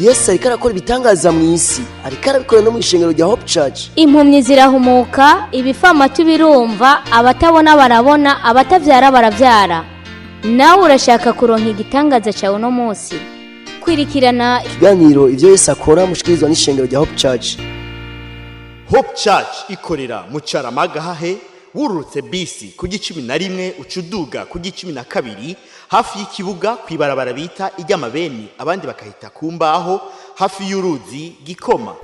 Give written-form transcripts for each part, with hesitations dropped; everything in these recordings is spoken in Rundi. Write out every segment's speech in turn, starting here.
Yesu ariko arakora ibitangaza mu isi, ariko arabikora no mu ishengero rya Hope Church. Impumyi zirahumuka, ibifamatu birumva, abatabona barabona, abatavyara baravyara. Nawe urashaka kuronka igitangaza cyawe uno munsi? Kwirikirana ikiganiro ivyo Yesu akora mushikirizwa n'ishengero rya Hope Church. Hope Church ikorera mu Caramagahahe, wururutse bisi ku gicumi na rimwe ucuduga ku gicumi na kabiri, hafi y'ikibuga kw'ibarabara bita iry'amabeni, abandi bakahita ku mbaho, hafi y'uruzi Gikoma.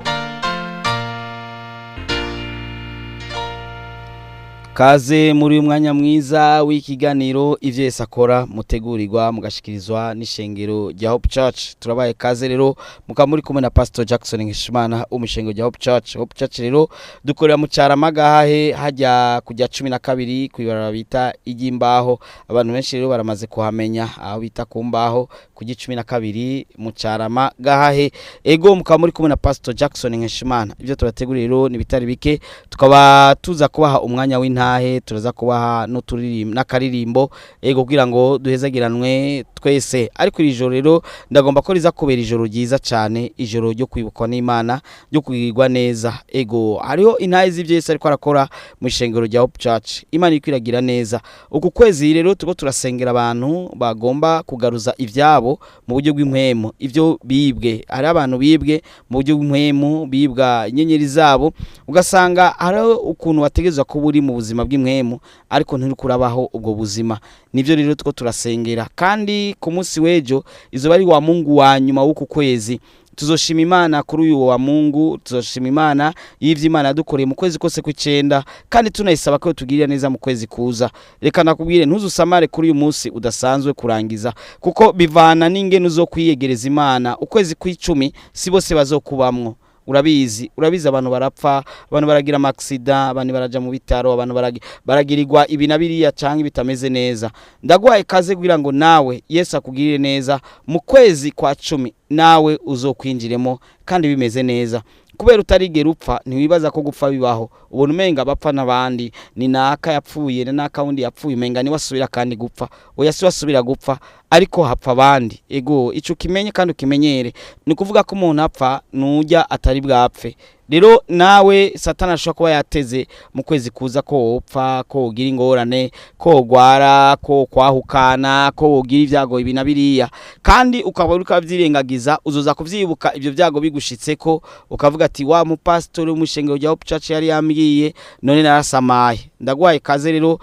Kaze muri uyu mwanya mwiza w'ikiganiro ivyo Yesu akora, mutegurirwa mugashikirizwa n'ishengero rya Hope Church. Turabaye kaze rero, mukaba muri kumwe na Pastor Jackson Nkeshimana w'umushengero rya Hope Church. Hope Church rero dukorera mu Caramagahahe, hajya kujya 12 kw'ibarabara bita iry'imbaho. Abantu benshi rero baramaze kuhamenya aho bita ku mbaho ku 12 mu Caramagahahe. Ego, mukaba muri kumwe na Pastor Jackson Nkeshimana. Ivyo tubateguriye rero ni bitari bike, tukaba tuza kubaha umwanya w'intahe, turaza kubaha n'uturirimbo n'akaririmbo, ego, kugira ngo duhezagiranwe twese. Ariko iri joro rero ndagomba ko riza kubera ijoro ryiza cyane, ijoro ryo kwibukwa n'Imana, ryo kugirwa neza. Ego, hariho intahe z'ivyo Yesu ariko arakora mu ishengero rya Hope Church. Imana iri kwiragira neza. Uku kwezi rero turiko turasengera abantu bagomba kugaruza ivyabo mu buryo bw'impwemu, ivyo bibwe. Hari abantu bibwe mu buryo bw'impwemu, bibwa inyenyeri zabo, ugasanga hariho ukuntu wategerezwa kuba uri mu buzima bw'impwemu ariko nturi kurabaho ubwo buzima. Nivyo rero two turasengera. Kandi ku munsi w'ejo izoba ari wa Mungu wa nyuma w'uku kwezi. Tuzoshima Imana kuri uyu wa Mungu, tuzoshima Imana y'ivyo Imana yadukoreye mu kwezi kose kw'icenda, kandi tunayisaba ko tugirira neza mu kwezi kuza. Reka nakubwire, ntuzusamare kuri uyu munsi udasanzwe kurangiza, kuko bivana n'ingene uzokwiyegereza Imana. Ukwezi kw'icumi si bose bazokubamwo. Urabizi, urabizi, abantu barapfa, abantu baragira amaksida, abantu baraja mu bitaro, abantu baragirirwa ibi na biriya canke bitameze neza. Ndaguhaye kaze kugira ngo nawe Yesu akugirire neza mu kwezi kwa 10, nawe uzokwinjiremo kandi bimeze neza. Kubera utarigera upfa, ntiwibaza ko gupfa bibaho. Ubona umenga bapfa n'abandi, ni naka yapfuye, ni naka wundi yapfuye, umenga ni wasubira kandi gupfa. Oya, si wasubira gupfa, ariko hapfa abandi. Ego, ico kimenye kandi ukimenyere. Ni kuvuga ko umuntu apfa nujya atari bwapfe. Rero nawe Satani ashobora kuba yateze mu kwezi kuza ko wopfa, ko wogira ingorane, ko wogwara, ko kwahukana, ko wogira ibyago ibi na biriya, kandi ukaba uriko uravyirengagiza. Uzoza kuvyibuka ivyo byago bigushitseko, ukavuga ati wa mupasitori w'umushengero rya Hope Church yari yambwiye, none narasamaye. Ndaguhaye kaze rero,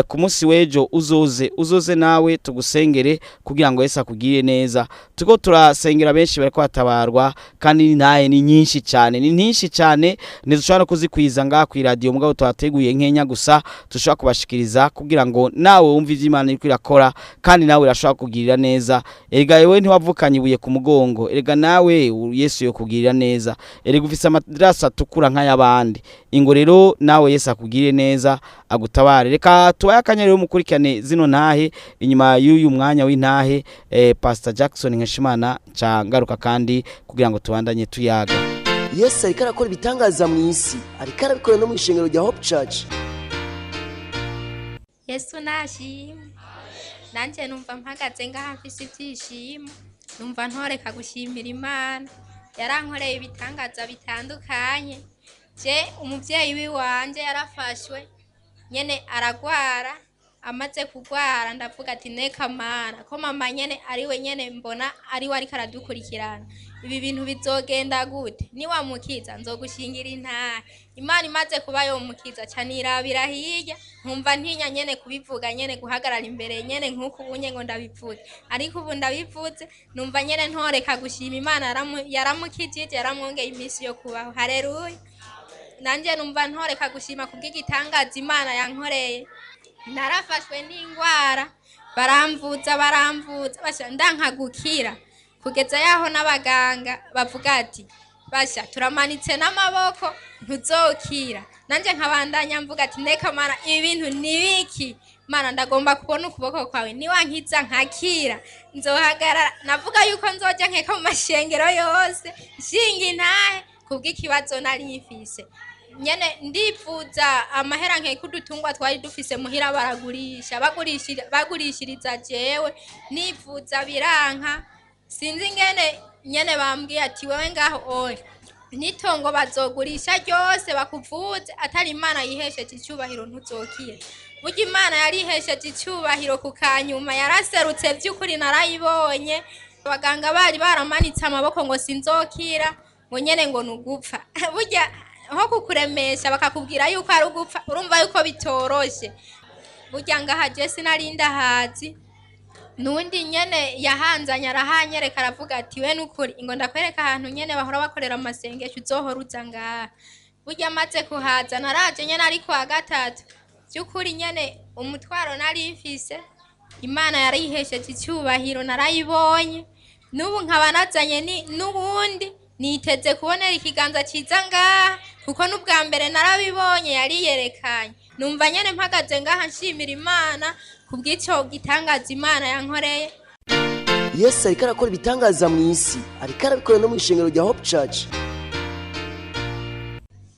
ku munsi w'ejo uzoze nawe tugusengere kugira ngo Yesu akugirire neza. Turiko turasengera benshi bariko batabarwa, kandi n'intahe ni nyinshi cyane, ni nyinshi cyane, ntidushobora no kuzikwiza ngaha ku iradiyo, mugabo twateguye nkenya gusa dushobora kubashikiriza kugira ngo nawe wumve ivyo Imana iriko irakora, kandi nawe irashobora kugirira neza. Erega wewe ntiwavukanye ibuye ku mugongo, erega nawe Yesu yokugirira neza, erega ufise amadirasa atukura nk'ay'abandi. Ingo rero nawe Yesu akugirire neza, agutabare. Reka tubaye akanya rero mukurikirane zino ntahe. Inyuma y'uyu mwanya w'intahe, Pastor Jackson Nkeshimana ca ngaruka kandi kugira ngo tubandanye tuyaga. Yesu ariko arakora ibitangaza mu isi, ariko arabikora no mu ishengero rya Hope Church. Yesu nashimwe. Nanjye numva mpagaze ngaha mfise ibyishimo, numva ntoreka gushimira Imana. Yarankoreye ibitangaza bitandukanye. Je umuvyeyi wiwanje yarafashwe nyene aragwara. Amaze kugwara ndavuga ati neka Mana, ko mama nyene ariwe nyene mbona ariwe ariko aradukurikirana, ibi bintu bizogenda gute? Niwamukiza nzogushingira intahe. Imana imaze kuba yomukiza, ca nirabira hirya, nkumva ntinya nyene kubivuga, nyene guhagarara imbere nyene nk'uku ubunye ngo ndabivuge, ariko ubu ndabivuze, numva nyene ntoreka gushima Imana. Yaramukijije, yaramwongeye iminsi yo kubaho. Haleluya! Nanjye numva ntoreka gushima kubw'igitangaza Imana yankoreye. Narafashwe n'ingwara, baramvuza, baramvuza, basha ndanka gukira, kugeza yaho n'abaganga bavuga ati basha turamanitse n'amaboko, ntuzokira. Nanjye nkabandanya mvuga ati neka Mana, ibi bintu ni biki? Mana, ndagomba kubona ukuboko kwawe, niwankiza nkakira nzohagarara navuga yuko nzoja nkeka mu mashengero yose nshinga intahe kubw'ikibazo nari mfise. Nyene ndifuza amahera nkeka udutungwa twari dufise muhira baragurisha, bagurishiriza jewe nifuza biranka. Sinzi ingene. Nyene bambwiye ati wewe ngaho oya, n'itongo bazogurisha ryose bakuvuze, atari Imana yihesheje icyubahiro ntuzokira. Burya Imana yarihesheje icyubahiro ku kanyuma, yaraserutse by'ukuri, narayibonye. Abaganga bari baramanitse amaboko ngo sinzokira, ngo nyene ngo nugupfa. Burya nko kukuremesha bakakubwira yuko ari ugupfa, urumva yuko bitoroshe. Burya ngaha je sinari ndahazi, nundi nyene yahanzanye arahanyereka, aravuga ati we nukuri ngo ndakwereka ahantu nyene bahora bakorera amasengesho, uzohora uza ngaha. Burya amaze kuhaza naraje nyene ari kuwa gatatu. By'ukuri nyene umutwaro nari mfise Imana yarayihesheje icyubahiro, narayibonye. N'ubu nkaba nazanye n'ubundi niteze kubonera ikiganza cyiza ngaha, kuko n'ubwa mbere narabibonye yariyerekanye. Numva nyene mpagaze ngaha nshimira Imana kubw'icyo gitangaza Imana yankoreye. Yesu ariko arakora ibitangaza mu isi, ariko arabikora no mu ishengero rya Hope Church.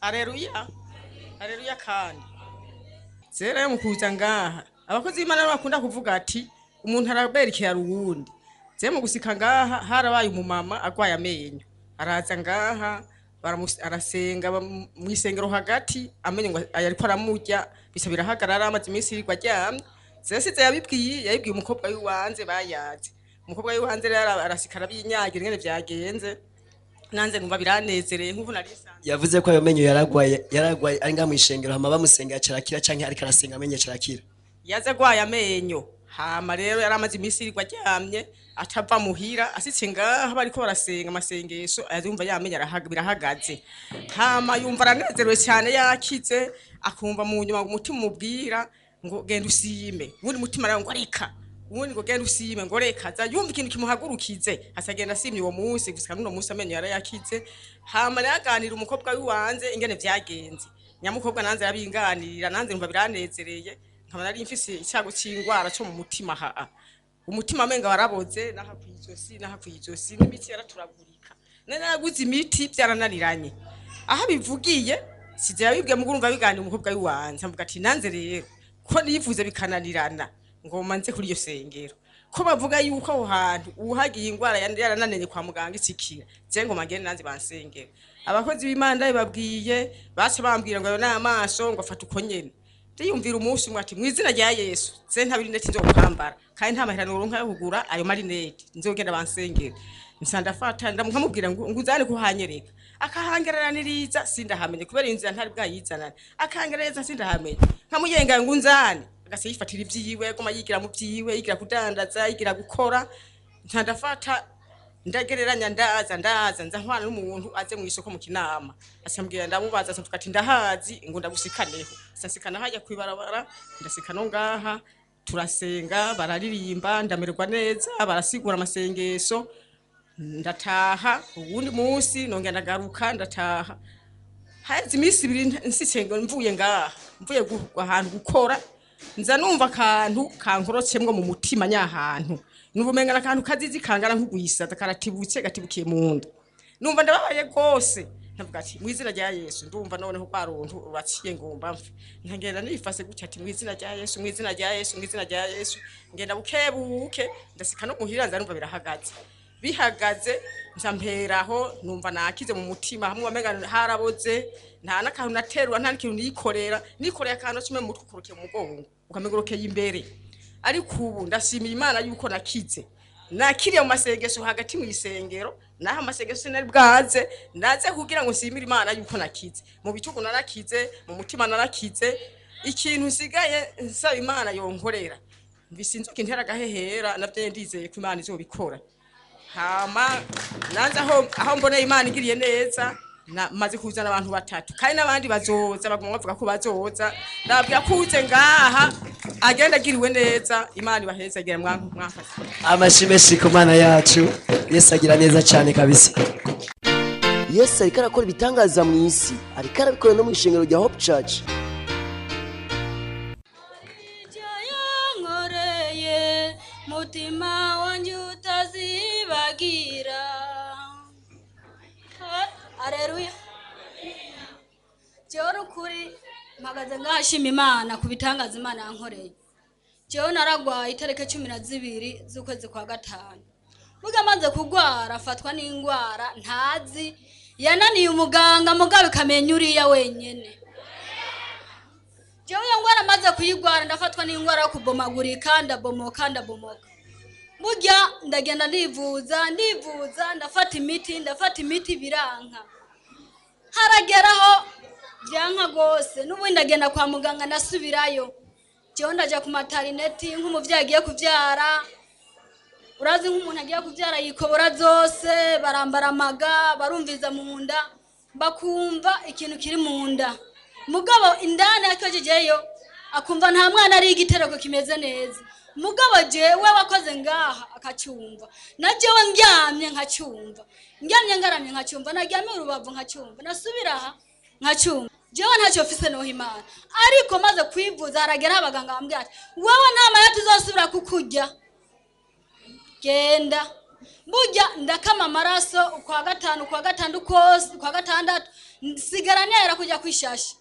Areruya, areruya. Kandi zera yo mu kuza ngaha, abakozi b'Imana bakunda kuvuga ati umuntu araberekera uwundi. Ze mu gusika ngaha harabaye umumama agwaye amenyo, araza ngaha, arasenga mu isengero hagati, amenyo ngo ariko aramurya, bisa birahagarara. Amaze iminsi yirirwa aryamye. Zesize yabibwiye umukobwa w'iwanze bayaze. Umukobwa w'iwanze rero arasika, arabinyagira ingene vyagenze. Nanze numva biranezereye nk'ubu nari nsanzwe. Yavuze ko ayo menyo yaragwaye ari ngaha mu ishengero, hama bamusenga acarakira, canke ariko arasenga amenyo acarakira? Yaza agwaye amenyo, hama rero yari amaze iminsi yirirwa aryamye, atava muhira. Asitse ngaha bariko barasenga amasengesho, yumva yamenyo birahagaze. Hama yumva aranezerewe cyane, yakize. Akumva mu nyuma ngo umutima umubwira ngo genda usime, ubundi mutima nawe ngo reka, ubundi ngo genda usime, ngo reka. Aza yumva ikintu kimuhagurukize, asagenda asimye uwo munsi. Gusa n'uno munsi amenyo yarayakize. Hama yaganira umukobwa w'iwanze ingene vyagenze, nyamukobwa nanze arabinganirira, nanze numva biranezereye. Nkaba nari mfise icyago c'ingwara co mu mutima haa, umutima amenga waraboze naha kwijosi, naha kwijosi, n'imitsi yaraturagurika. Nari naraguze imiti byarananiranye. Aho bivugiye sije yabibwiye, muguru umva biganira umukobwa w'iwanze, avuga ati nanze rero ko nivuze bikananirana, ngoma nze kuri iyo sengero, ko bavuga yuko aho hantu uhagiye ingwara yarananiranye kwa muganga itsikira, je ngoma ngende nanze bansengera. Abakozi b'Imana ndabibabwiye, baca bambwira ngo ayo ni amaso, ngo afata uko nyene. Ndiyumvira umunsi umwe ati mu izina rya Yesu, ze nta birineti nzokwambara, kandi nta mahera noronka yo kugura ayo marineti, nzogenda bansengera. Nsa ndafata nkamubwira ngo nguzane kuhanyereka, akahangereraniriza sindahamenye, kubera inzira ntari bwayizanane. Akangerereza sindahamenye, nkamuyenga ngo unzane, agase yifatira ivyiwe, goma yigira mu vyiwe, yigira kudandaza, yigira gukora. Nsa ndafata ndagereranya, ndaza nza ntwana n'umuntu aze mu isoko mu Kinama. Asambwira, ndamubaza, asamvuga ati ndahazi, ngo ndagusikaneho. Nsasikana hajya kwibarabara, ndasika no ngaha, turasenga, bararirimba, ndamererwa neza, barasigura amasengesho, ndataha. Uwundi munsi nongera ndagaruka, ndataha. Haheze iminsi 2 nsitse mvuye ngaha, mvuye ahantu gukora, nza numva akantu kankorotsemwo mu mutima nyahantu, numva umenga n'akantu kazizi kangana nk'ugwisaza, karatibutse, gatibukiye mu nda. Numva ndababaye rwose, ndavuga ati mu izina rya Yesu, ndumva noneho rwa runtu ruraciye, ngomba mfe. Nkagenda nifase gutya ati mu izina rya Yesu, mu izina rya Yesu, mu izina rya Yesu. Ngenda bukebuke, ndasika no muhira, nza numva birahagaze. Bihagaze nza mperaho, numva nakize mu mutima hamwe wamenga haraboze, nta n'akantu naterura, nta n'ikintu nikorera. Nikoreye akantu kimwe mu mutwe ukorokeye mu mugongo, ukamenga urokeye imbere. Ariko ubu ndashimira Imana yuko nakize, nakiriye mu masengesho hagati mu isengero. Naho amasengesho sinari bwaze, naze kugira ngo nshimire Imana yuko nakize mu bitugu, narakize mu mutima, narakize. Ikintu nsigaye nsaba Imana yonkorera, mvise inzoka intera agahehera, navyo ndizeye ko Imana izobikora. Hama nanze aho mboneye Imana igiriye neza, maze kuzana abantu batatu, kandi n'abandi bazoza, baguma bavuga ko bazoza. Ndababwira ko uze ngaha agenda agiriwe neza. Imana ibaheze, agira mwanka mwafashe. Amashi menshi ku Mana yacu. Yesu agira neza cyane kabisa. Yesu ariko arakora ibitangaza mu isi, ariko arabikora no mu ishengero rya Hope Church. Icyo yankoreye, mutima wanjye utazibagira. Areruya. Jewe n'ukuri mpagaze ngashima Imana ku bitangaza Imana yankoreye. Jewe naragwaye itariki 12 z'ukwezi kwa gatanu. Burya amaze kugwara afatwa n'indwara ntazi yananiye umuganga, mugabo ikamenya uriya wenyene. Jewe iyo ngwara amaze kuyigwara, ndafatwa n'indwara yo kubomagurika, ndabomoka, ndabomoka. Burya ndagenda ndivuza, ndivuza, ndafata imiti, ndafata imiti, biranka. Harageraho byanka rwose, n'ubundi ndagenda kwa muganga, ndasubirayo. Jewe ndaja ku maternité nk'umuvyeyi agiye kuvyara. Urazi nk'umuntu agiye kuvyara yikobora zose, barambara amaga, barumviza mu nda, bakumva ikintu kiri mu nda. Mugabo indani akojejeyo akumva nta mwana ari, igitereko kimeze neza. Mugabo jewe wakoze ngaha akacyumva, na jewe ndyamye nkacyumva, ndyamye ngaramye nkacyumva, naryamye urubavu nkacyumva, nasubira aha nkacyumva. Jewe ntacyo mfise noha Imana, ariko maze kwivuza haragera abaganga bambwira ati: "Wewe nta mara tuzosubira kukurya, genda." Burya ndakama amaraso ukwa gatanu, ukwa gatandatu kose, ukwa gatandatu nsigara nera kujya kwishasha.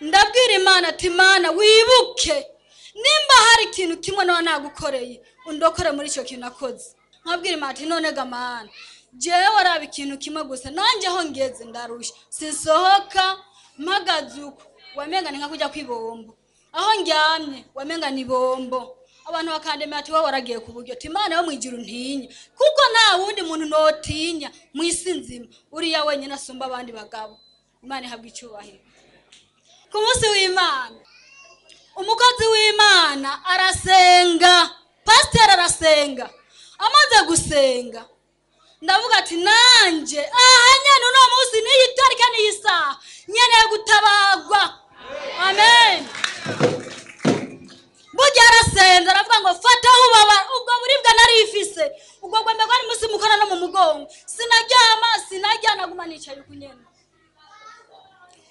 Ndabwira Imana ati: "Imana, wibuke nimba hari ikintu kimwe nawe nagukoreye, undokore muri icyo kintu nakoze." Nkabwira Imana ati: "None ga Mana, jewe waraba ikintu kimwe gusa, nanjye aho ngeze ndarusha, sinsohoka, mpagaze uko wamenga ni nka kujya kwibombo, aho ndyamye wamenga ni bombo." Abantu bakandemera ati: "Wowe waragiye ku buryo." Ati: "Imana yo mu ijuru ntinya, kuko nta wundi muntu notinya mu isi nzima, uriya wenyine asumba abandi bagabo." Imana ihabwa icyubahiro. Ku munsi w'Imana umukozi w'Imana arasenga, pasiteri arasenga. Amaze gusenga ndavuga ati: "Nanjye aha nyene uno munsi, n'iyi tariki, n'iyi saha, nkeneye gutabagwa." Amen. Burya arasenze, aravuga ngo: "Fata aho ubabara." Ubwo buribwa narifise, ubwo bwembe bwari munsi mukora no mu mugongo, sinaryama, sinarya, naguma nicaye uku nyene.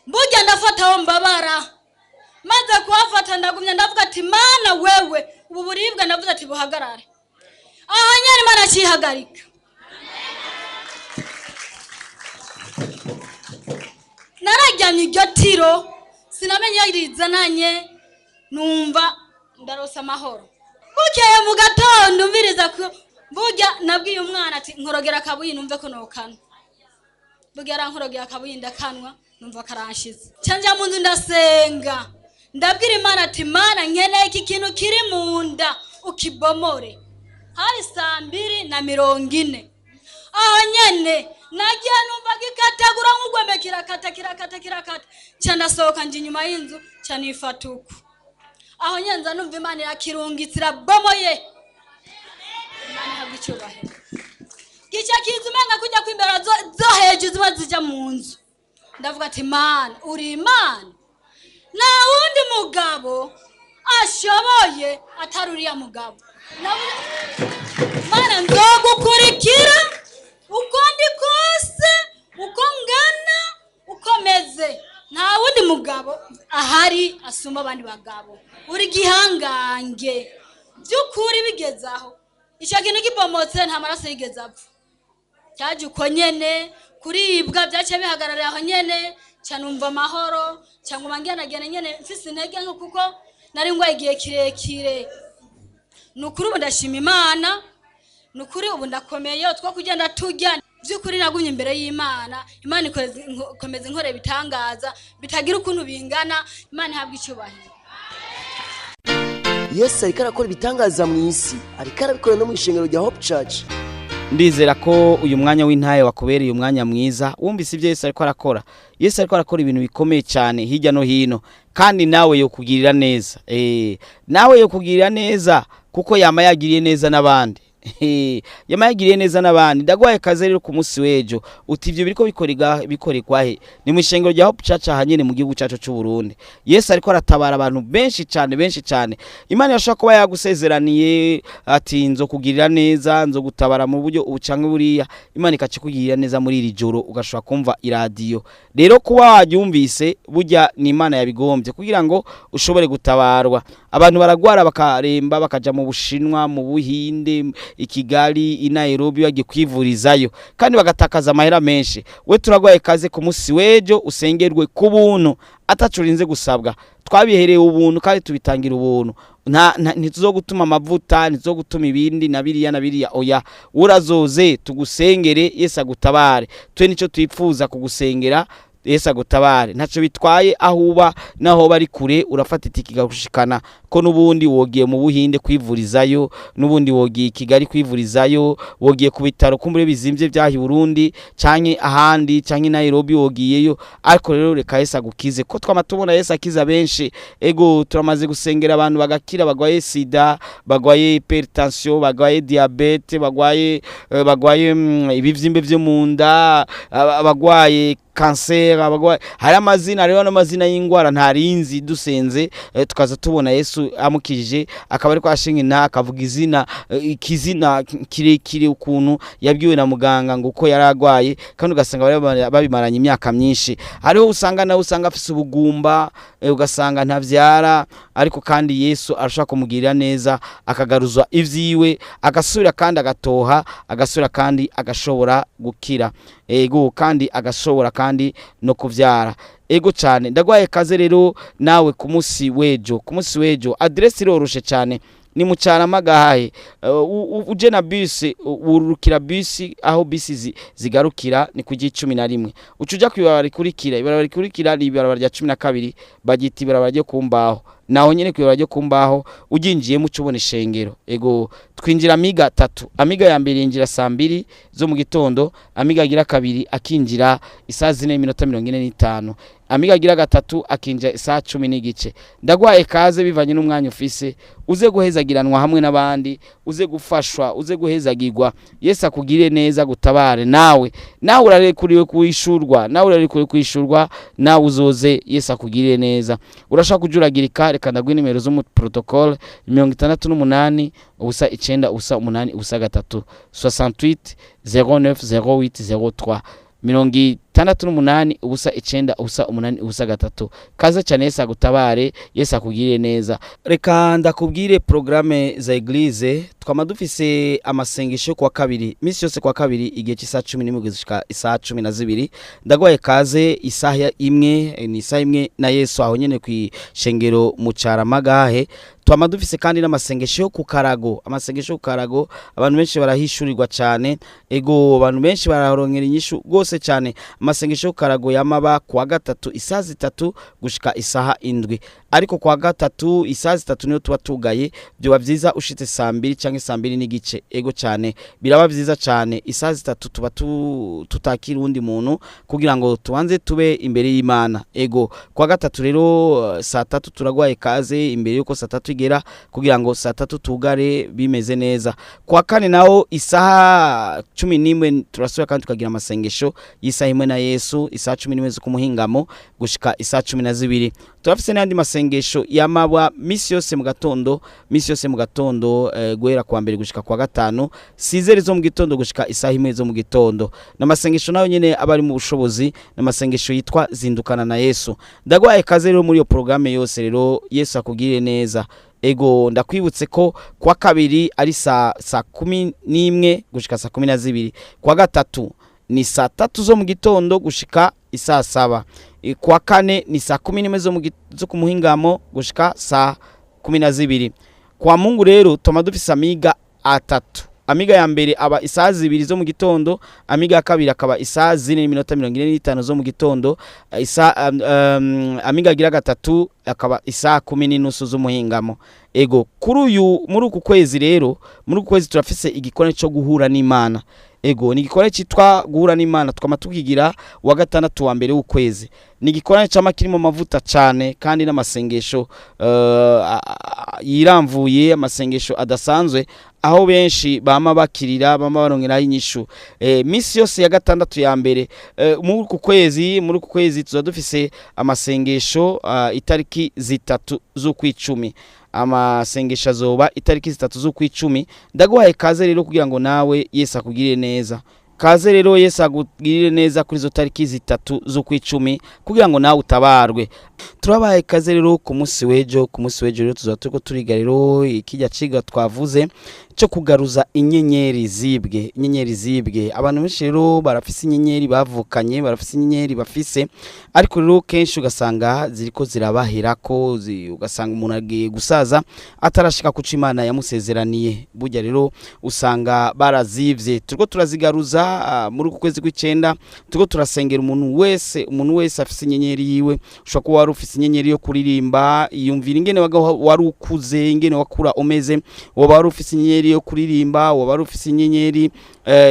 Burya ndafata aho mbabara, maze kuhafata ndagumya ndavuga ati: "Mana wewe, ubu buribwa," ndavuze ati, "buhagarare." Aha nyene Imana acihagarika. Nararyamye iryo tiro sinamenye iyo rizananye, numva ndarose amahoro. Bukeye mu gatondo, umviriza ko burya nabwiye umwana ati: "Nkorogera akabuyi numve ko nokana." Burya yarankorogera akabuyi, ndakanwa, numva karanshize. Nca mu nzu ndasenga, ndabwira Imana ati: "Mana, nkeneye iki kintu kiri mu nda ukibomore." Hari 2:40. Aho nyene nagiye numva gikatagura nk'ugwembe, kirakata, kirakata, kirakata. Nca ndasohoka, nja inyuma y'inzu, nca nifata uku. Aho nyene nza numva Imana irakirungitse, irabomoye. Imana ihabwa icyubahiro. Gica kiza umenga kujya kwimbera zo hejuru ziba zija mu nzu. Ndavuga ati: "Mana, uri Imana, nta wundi mugabo ashoboye atari uriya mugabo." Mana, nzogukurikira uko ndi kose, uko ngana, uko meze. Nta wundi mugabo ahari asumba abandi bagabo, uri gihangange by'ukuri. Bigeze aho icyo kintu gibomotse, nta maraso yigeze apfa, cyaje uko nyene. Kuribwa byaciye bihagararira aho nyene. Nca numva amahoro, cyangwa ngendagenda nyene mfise intege nke, kuko nari ngwaye igihe kirekire. Ni ukuri ubu ndashima Imana, ni ukuri ubu ndakomeye, two kugenda turya. By'ukuri nagumye imbere y'Imana, Imana ikomeza inkora ibitangaza bitagira ukuntu bingana. Imana ihabwa icyubahiro. Yesu ariko arakora ibitangaza mu isi, ariko arabikora no mu ishengero rya Hope Church. Ndizera ko uyu mwanya w'intahe wakubereye umwanya mwiza, wumvise ibyo Yesu ariko arakora. Yesu ariko arakora ibintu bikomeye cyane hirya no hino, kandi nawe yokugirira neza, nawe yokugirira neza, kuko yama yagiriye neza n'abandi. Yama yagiriye neza n'abandi. Ndaguhaye kaze rero ku munsi w'ejo. Uti: "Ivyo biriko bikorerwa he?" Ni mu ishengero rya Hope Church, ahanyene mu gihugu cyacu cy'u Burundi. Yesu ariko aratabara abantu benshi cyane, benshi cyane. Imana yashobora kuba yagusezeraniye ati: "Nzokugirira neza, nzogutabara mu buryo ubu canke buriya." Imana ikakikugirira neza muri iri joro, ugashobora kumva iradiyo. Rero kuba waryumvise, burya ni Imana yabigombye kugira ngo ushobore gutabarwa. Abantu baragwara bakaremba, bakaja mu Bushinwa, mu Buhinde, i Kigali, i Nairobi, bagiye kwivurizayo kandi bagatakaza amahera menshi. We turagwaye kaze ku munsi w'ejo usengerwe ku buntu, ataco urinze gusabwa. Twabihereye ubuntu kandi tubitangira ubuntu. Ntituzogutuma amavuta, ntituzogutuma ibindi na biriya na biriya, oya. Urazoze tugusengere, Yesu agutabare. Twe nico twipfuza, kugusengera, Yesu agutabare. Ntaco bitwaye aho uba, naho bari kure, urafata itike ikagushikana, ko n'ubundi wogiye mu Buhinde kwivurizayo, n'ubundi wogiye i Kigali kwivurizayo, wogiye ku bitaro kumbure bizimvye vyaha i Burundi canke ahandi, canke i Nairobi wogiyeyo. Ariko rero reka Yesu agukize, ko twama tubona Yesu akiza benshi. Ego, turamaze gusengera abantu bagakira, bagwaye sida, bagwaye hypertension, bagwaye diabète, bagwaye ibivyimbe vyo mu nda, abagwaye kanseri, abagwaye, hari amazina, hariho n'amazina y'ingwara ntarinzi. Dusenze tukaza tubona Yesu amukijije, akaba ariko ashinga inta, akavuga izina, ikizina kirekire ukuntu yabwiwe na muganga ngo uko yari agwaye, kandi ugasanga bari babimaranye imyaka myinshi. Hariho usanga nawe usanga afise ubugumba, ugasanga ntavyara, ariko kandi Yesu arashobora kumugirira neza, akagaruzwa ivyiwe, agasubira kandi agatoha, agasubira kandi agashobora gukira, ego, kandi agashobora kandi no kuvyara. Ego cyane, ndagwaye kaze rero nawe ku munsi w'ejo. Ku munsi w'ejo adresse iroroshe cyane, ni mu Carama gahahe. Uje na bisi, wururukira bisi aho bisi zigarukira, ni ku 11. Uca uja kw'ibarabara rikurikira. Ibarabara rikurikira ni ibarabara rya 12, baryita ibarabara ryo ku mbaho. Naho nyene kw'ibarabara ryo ku mbaho uryinjiyemo uca ubona ishengero. Ego, twinjira amiga atatu. Amiga ya mbere yinjira saa 2 zo mu gitondo, amiga agira kabiri akinjira isaha 4:45, amiga agira gatatu akinjira isaha 10:30. Ndagwaye kaze bivanye n'umwanya ufise, uze guhezagiranwa hamwe n'abandi, uze gufashwa, uze guhezagirwa. Yesu akugirire neza, gutabare. Nawe urarekuriwe kwishurwa, nawe urarekuriwe kwishurwa, nawe uzoze Yesu akugirire neza. Urashaka kujuragirika, reka ndaguhe nimero zo mu protocole: 68 0 9 0 8 0 3, 68 09 08 03, 68 0 9 0 8 0 3. Kaze cyane, Yesu agutabare, Yesu akugirire neza. Reka ndakubwire programme za église. Twama dufise amasengesho kwa kabiri, misi yose kwa kabiri, igihe cy'isaha 11 gushika isaha 12. Ndagwaye kaze, isaha imwe, ni isaha imwe na Yesu, aho nyene kwishengero mu Caramagahe. Twama dufise kandi n'amasengesho yo ku karago. Amasengesho yo ku karago, abantu benshi barahishurirwa cyane. Ego, abantu benshi bararonkera inyishu rwose cyane. Amasengesho yo ku karago yamaba kuwa gatatu isaha 3 gushika isaha 7, ariko kuwa gatatu isaha 3 niyo tuba tugaye. Byoba byiza ushitse saa 2 cyangwa saa 2:30. Ego cyane, biraba byiza cyane. Isaha 3 tuba tutakira uwundi muntu kugira ngo tubanze tube imbere y'Imana. Ego, kuwa gatatu rero saa 3 turagwaye kaze, imbere yuko saa 3 igera, kugira ngo saa 3 tugare bimeze neza. Kuwa kane naho isaha 11 turasubira kandi tukagira amasengesho y'isaha imwe na Yesu, isaha 11 zo kumuhingamo gushika isaha 12. Turafise n'andi masengesho yamabwa misi yose mu gatondo, misi yose mu gatondo, guhera kuwa mbere gushika kuwa gatanu, 6h zo mu gitondo gushika isaha 1 zo mu gitondo. N'amasengesho nayo nyene aba ari mu bushobozi, n'amasengesho yitwa Zindukana na Yesu. Ndagwaye kaze rero muri iyo programme yose. Rero Yesu akugirire neza. Ego, ndakwibutse ko kwa kabiri ari saa 11 gushika saa 12, kwa gatatu ni saa 3 zo mu gitondo gushika isaa 7, kwa kane ni saa 11 zo ku muhingamo gushika saa 12. Kwa Mungu rero tuma dufise amiga atatu. Amiga ya mbere aba isaha 2 zo mu gitondo, amiga ya kabiri akaba isaha 4:45 zo mu gitondo, amiga agira gatatu akaba isaha 10:30 z'umuhingamo. Ego, kuri uyu, muri uku kwezi rero, muri uku kwezi turafise igikorane cyo guhura n'Imana. Ego, ni igikorane cyitwa Guhura n'Imana, twama tukigira wa gatandatu wa mbere w'ukwezi. Ni igikorane cama kirimo amavuta cane kandi n'amasengesho yiramvuye, amasengesho adasanzwe, aho benshi bama bakirira, bama barongeraho inyishu. Misi yose ya gatandatu ya mbere muri uku kwezi tuza dufise amasengesho itariki 3 z'ukwicumi. Amasengesho azoba itariki 3 z'ukwicumi. Ndaguhaye kaze rero kugira ngo nawe Yesu akugirire neza. Kaze rero, Yesu akugirire neza kuri izo tariki 3 z'ukwicumi, kugira ngo nawe utabarwe. Turabaye kaze rero ku munsi w'ejo. Ku munsi w'ejo rero tuzaba turiko turiga rero ikijya ciga twavuze cyo kugaruza inyenyeri zibwe. Inyenyeri zibwe, abantu benshi rero barafise inyenyeri bavukanye, barafise inyenyeri bafise, ariko rero kenshi ugasanga ziriko zirabaherako, ugasanga umuntu agiye gusaza atarashika kuco Imana yamusezeraniye. Burya rero usanga barazivye. Turiko turazigaruza muri uku kwezi kw'icenda. Turiko turasengera umuntu wese, umuntu wese afise inyenyeri yiwe. Ushobora kuba wari ufise inyenyeri yo kuririmba, yumvira ingene wari ukuze, ingene wakura umeze. Woba wari ufise inyenyeri yo kuririmba, woba wari ufise inyenyeri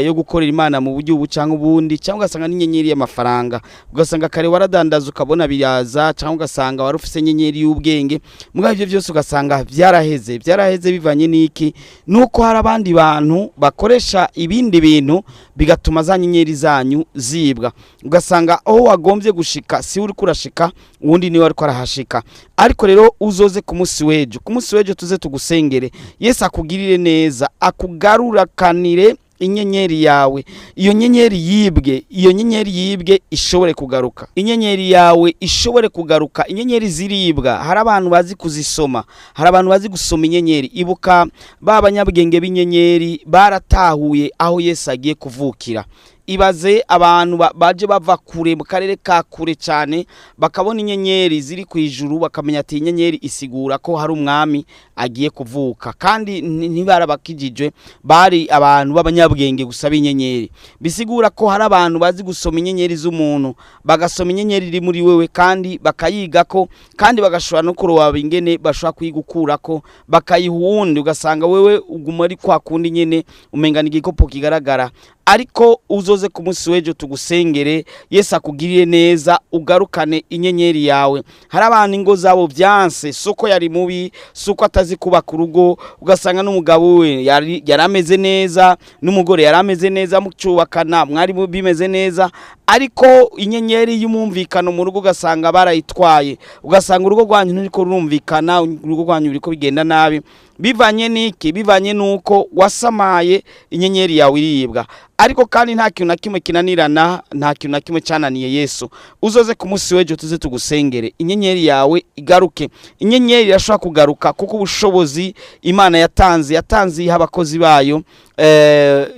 yo gukorera Imana mu buryo ubu cyangwa ubundi, cyangwa ugasanga n'inyenyeri y'amafaranga, ugasanga kare waradandaza ukabona biraza, cyangwa ugasanga wari ufise inyenyeri y'ubwenge. Mugabo ivyo byose ugasanga byaraheze. Byaraheze bivanye n'iki? Nuko hari abandi bantu bakoresha ibindi bintu bigatuma za nyenyeri zanyu zibwa, ugasanga aho wagombye gushika si uri kurashika, uwundi niwe ariko arahashika. Ariko rero uzoze ku munsi w'ejo, ku munsi w'ejo tuze tugusengere, Yesu akugirire neza, akugarurakanire inyenyeri yawe. Iyo nyenyeri yibwe, iyo nyenyeri yibwe ishobore kugaruka, inyenyeri yawe ishobore kugaruka. Inyenyeri ziribwa, hari abantu bazi kuzisoma, hari abantu bazi gusoma inyenyeri. Ibuka ba banyabwenge b'inyenyeri baratahuye aho Yesu agiye kuvukira. Ibaze abantu baje bava kure, mu karere ka kure cyane, bakabona inyenyeri ziri ku ijuru, bakamenya ati inyenyeri isigura ko hari umwami agiye kuvuka. Kandi ntibarabakijijwe, bari abantu b'abanyabwenge gusa b'inyenyeri. Bisigura ko hari abantu bazi gusoma inyenyeri z'umuntu, bagasoma inyenyeri iri muri wewe, kandi bakayigako, kandi bagashobora no kuroba ingene bashobora kuyigukurako bakayiha uwundi, ugasanga wewe uguma ari kwa kundi nyene, umenga ni igikopo kigaragara. Ariko uzoze ku munsi w'ejo tugusengere, Yesu akugirire neza, ugarukane inyenyeri yawe. Hari abantu ingo zabo byanse, suko yari mubi, suko atazi kubaka urugo, ugasanga n'umugabo we yari ameze neza, n'umugore yari ameze neza, mucyubakana mwari bimeze neza, ariko inyenyeri y'umumvikano mu rugo ugasanga barayitwaye, ugasanga urugo rwanyu ntiriko rurumvikana, urugo rwanyu ruriko bigenda nabi. Bivanye n'iki? Bivanye n'uko wasamaye, inyenyeri yawe iribwa. Ariko kandi nta kintu na kimwe kinanirana, nta kintu na kimwe cyananiye Yesu. Uzoze ku munsi w'ejo tuze tugusengere, inyenyeri yawe igaruke. Inyenyeri irashobora kugaruka kuko ubushobozi Imana yatanze, yatanze iha abakozi bayo,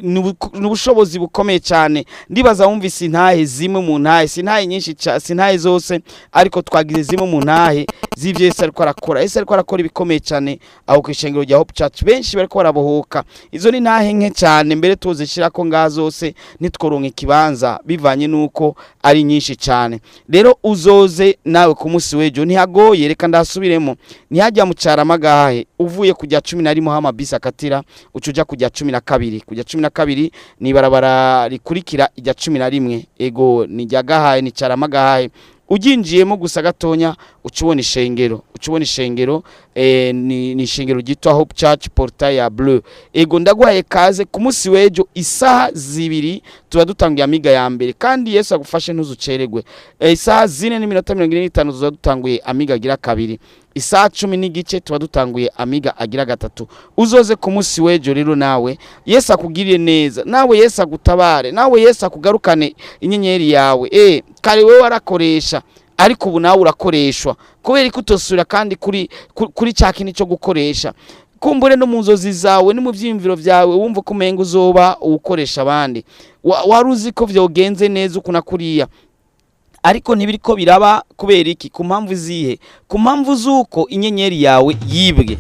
ni ubushobozi bukomeye cyane. Ndibaza wumvise intahe zimwe mu ntahe, si intahe nyinshi, si intahe zose, ariko twagize zimwe mu ntahe z'ibyo Yesu ariko arakora. Yesu ariko arakora ibikomeye cyane aho ku ishengero rya Hope Church, benshi bariko barabohoka. Izo ni ntahe nke cyane, mbere tuzishirako ngaha zose nitworonka ikibanza, bivanye nuko ari nyinshi cyane. Rero uzoze nawe ku munsi w'ejo, ntihagoye, reka ndasubiremo, ntihajya mu Caramagahe, uvuye kujya 11 aho amabisi akatira, uca uja kujya 12. Kujya 12 ni ibarabara rikurikira ijya 11, ego ni rya Gahahe, ni Caramagahe. Uginjiyemo gusa gatonya uca ubona ishengero, uca ubona ishengero, ni ishengero ryitwa Hope Church, portail ya bleu. Ego ndaguhaye kaze ku munsi w'ejo isaha 2 tuba dutanguye amiga ya mbere, kandi Yesu agufashe ntuzuceregwe. Isaha 4:45 tuba dutanguye amiga agira kabiri, isaha 10:15 tuba dutanguye amiga agira gatatu. Uzoze ku munsi w'ejo rero nawe Yesu akugirire neza, nawe Yesu agutabare, nawe Yesu akugarukane inyenyeri yawe. Kare wewe warakoresha, ariko ubu nawe urakoreshwa. Kubera ko utosubira kandi kuri cya kintu cyo gukoresha. Kumbure no mu nzozi zawe no mu vyiyumviro vyawe wumva ko umenga uzoba uwukoresha abandi. Wari uzi ko vyogenze neza uku na kuriya, ariko ntibiriko biraba. Kubera iki? Ku mpamvu zihe? Ku mpamvu z'uko inyenyeri yawe yibwe.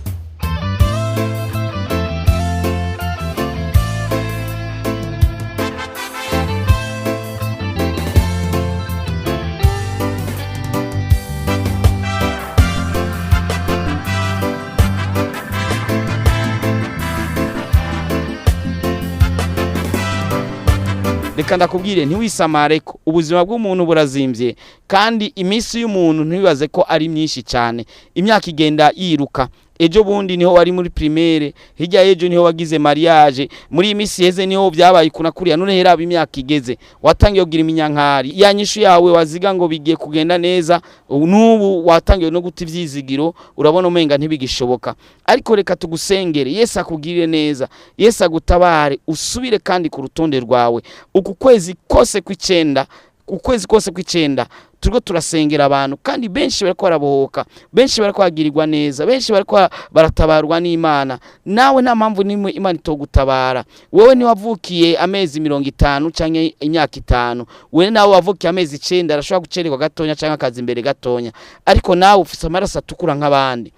Reka ndakubwire, ntiwisamare ko ubuzima bw'umuntu burazimbye, kandi iminsi y'umuntu ntiwibaze ko ari myinshi cyane. Imyaka igenda yiruka. Ejo bundi niho wari muri primaire, hirya y'ejo niho wagize mariage, muri iyi minsi heze niho byabaye kuna kuriya, none heraba imyaka igeze watangiye kugira iminyankari. Ya nyishu yawe waziga ngo bigiye kugenda neza, n'ubu watangiye no guta ivyizigiro, urabona umenga ntibigishoboka. Ariko reka tugusengere, Yesu akugirire neza, Yesu agutabare, usubire kandi ku rutonde rwawe. Uku kwezi kose kw'icenda Ukwezi kose kw'icenda turiko turasengera abantu, kandi benshi bariko barabohoka, benshi bariko bagirirwa neza, benshi bariko baratabarwa n'Imana. Nawe nta mpamvu n'imwe Imana itogutabara. Wewe ntiwavukiye amezi 50 canke imyaka 5, wewe nawe wavukiye amezi 9, arashobora gucererwa gatonya canke akaza imbere gatonya, ariko nawe ufise amaraso atukura nk'abandi.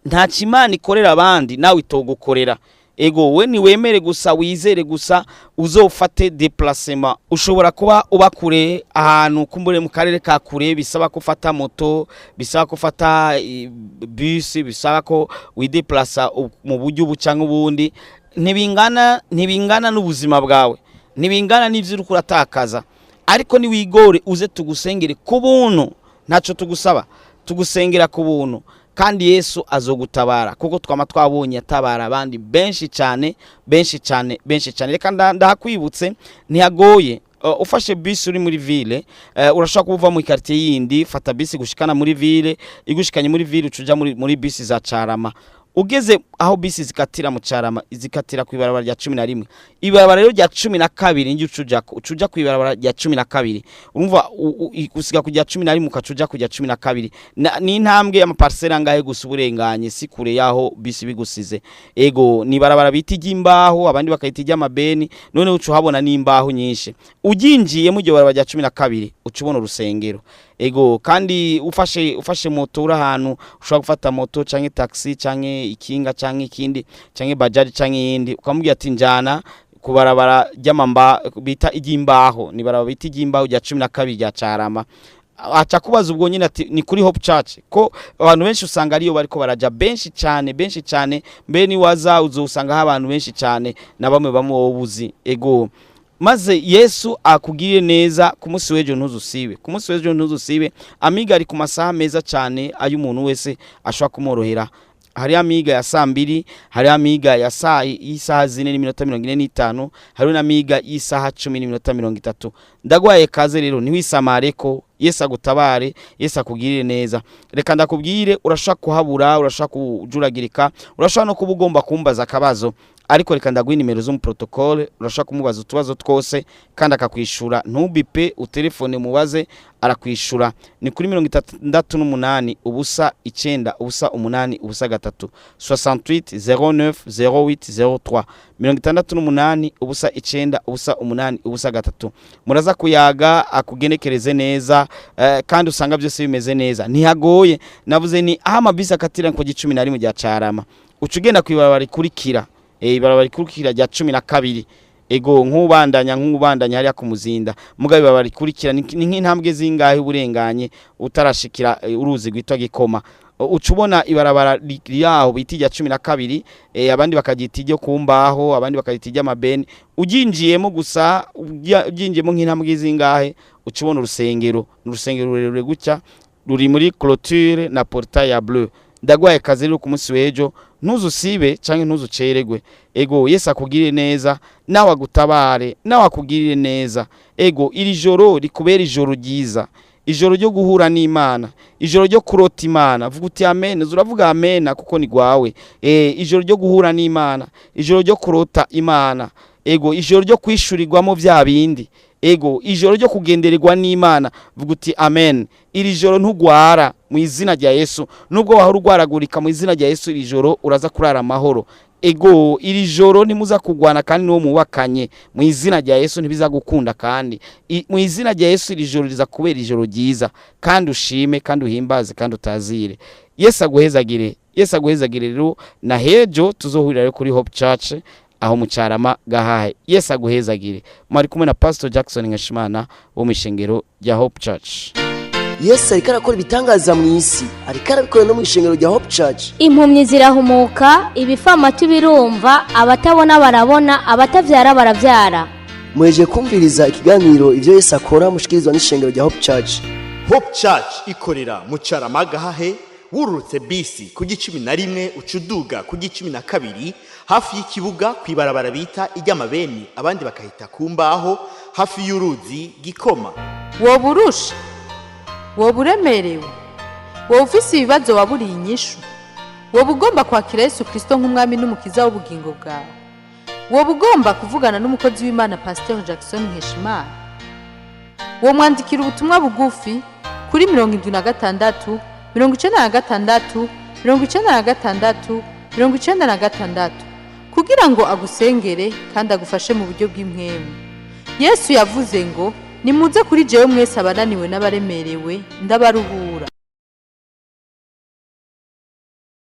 Nta Imana ikorera abandi nawe itogukorera. Ego, we niwemere gusa, wizere gusa, uzofate déplacement. Ushobora kuba uba kure ahantu kumbure mu karere ka kure, bisaba ko ufata moto, bisaba ko ufata bus, bisaba ko wideplasa mu buryo ubu canke ubundi. Ntibingana n'ubuzima bwawe, ntibingana n'ivyo uriko uratakaza, ariko niwigore uze tugusengere ku buntu. Ntaco tugusaba, tugusengera ku buntu, kandi Yesu azogutabara, kuko twama twabonye atabara abandi benshi cyane, benshi cyane, benshi cyane. Reka ndahakwibutse, ntihagoye. Ufashe bisi uri muri ville, urashobora kuva mu quartier yindi, fata bisi gushikana muri ville, igushikanye muri ville ucuja muri bisi za Carama. Ugeze aho bisi zikatira mu Carama, zikatira ku ibarabara rya 11. Ibarabara rero rya 12 ngi ucuja ku ibarabara rya 12. Urumva gusiga ku rya 11 ukacuja ku rya 12, ni intambwe y'amaparcelle angahe gusa uburenganye, si kure yaho bisi bigusize. Ego, ni ibarabara bita iry'imbaho, abandi bakayita iry'amabeni. None uca uhabona n'imbaho nyinshi. Uginjiye mu iryo barabara rya 12 uca ubona urusengero. Ego, kandi ufashe moto uri ahantu, ushobora gufata moto canke taxi canke ikinga canke ikindi canke bajaji canke iyindi, ukamubwira ati njana ku barabara ry'amamba bita iry'imbaho, ni barabara bita iry'imbaho rya 12 rya Carama. Aca kubaza ubwo nyine ati ni kuri Hope Church, ko abantu benshi usanga ariyo bariko baraja, benshi cyane, benshi cyane. Mbe ni waza uzosanga abantu benshi cyane na bamwe bamwe wobuzi. Ego, maze Yesu akugirire neza. Ku munsi w'ejo ntuzusibe, ku munsi w'ejo ntuzusibe. Amiga ari ku masaha meza cyane ayo umuntu wese ashobora kumworohera. Hari amiga ya saa 2, hari amiga ya saa y'isaha 4:45, hari n'amiga y'isaha 10:30. Ndagwaye kaze rero, ntiwisamare ko Yesu agutabare, Yesu akugirire neza. Reka ndakubwire, urashobora kuhabura, urashobora kujuragirika, urashobora no kuba ugomba kumbaza akabazo, ariko reka ndaguha nimero z'umuprotocole, urashobora kumubaza utubazo twose kandi akakwishura. Ntubipe, utelefone mubaze, arakwishura. Ni kuri 68 0 9 0 8 0 3, 68 09 08 03, 68 0 9 0 8 0 3. Muraza kuyaga akugenekereze neza, kandi usanga byose bimeze neza. Ntihagoye, navuze ni aho amabisi akatira ku 11 rya Carama, uca ugenda kw'ibarabara rikurikira, ibarabara rikurikira rya 12. Ego, nk'ubandanya hariya ku Muzinda, mugabo ibarabara rikurikira ni nk'intambwe zingahe uburenganye utarashikira uruzi rwitwa Gikoma. Uca ubona ibarabara ryaho bita irya 12, abandi bakagita iryo kumbaho, abandi bakagita iry'amabeni. Uginjiyemo gusa, uginjiyemo nk'intambwe zingahe, uca ubona urusengero. Ni urusengero rurerure gutya, ruri muri clôture na portail ya bleu. Ndagwaye kaze rero ku munsi w'ejo, ntuzusibe canke ntuzuceregwe. Ego, Yesu akugirire neza, nawe agutabare, nawe akugirire neza. Ego, iri joro rikubera ijoro ryiza, ijoro ryo guhura n'Imana, ijoro ryo kurota Imana. Vuga uti amen, uravuga amen kuko ni gwawe. Ijoro ryo guhura n'Imana, ijoro ryo kurota Imana. Ego, ijoro ryo kwishurirwamo vya bindi. Ego, ijoro ryo kugendererwa n'Imana. Vuga uti amen. Iri joro ntugwara mu izina rya Yesu, nubwo wahora ugwaragurika, mu izina rya Yesu iri joro uraza kurara amahoro. Ego, iri joro ntimuza kugwana kandi n'uwo mubakanye, mu izina rya Yesu ntibizagukunda kandi mu izina rya Yesu iri joro riza kubera ijoro ryiza, kandi ushime kandi uhimbaze kandi utazire. Yesu aguhezagire, Yesu aguhezagire rero. Na hejo tuzohurira rero kuri Hope Church aho mu Carama Gahahe. Yesu aguhezagire. Mwari kumwe na Pastor Jackson Nkeshimana wo mu ishengero rya Hope Church. Yesu ariko arakora ibitangaza mu isi, ariko arabikora no mu ishengero rya Hope Church. Impumyi zirahumuka, ibifamatu birumva, abatabona barabona, abatavyara baravyara. Muhejeje kumviriza ikiganiro ivyo Yesu akora mushikirizwa n'ishengero rya Hope Church. Hope Church ikorera mu Carama Gahahe, wururutse bisi ku 11 ucuduga ku 12, hafi y'ikibuga kw'ibarabara bita iry'amabeni, abandi bakahita ku mbaho, hafi y'uruzi Gikoma. Woburusha, woba uremerewe, woba ufise ibibazo waburiye inyishu, woba ugomba kwakira Yesu Kristo nk'umwami n'umukiza w'ubugingo bwawe, woba ugomba kuvugana n'umukozi w'Imana Pasteur Jackson Nkeshimana. Womwandikira ubutumwa bugufi kuri 76 96 96 96 kugira ngo agusengere kandi agufashe mu buryo bw'impwemu. Yesu yavuze ngo: "Nimuze kuri jewe mwese abananiwe n'abaremerewe, ndabaruhura."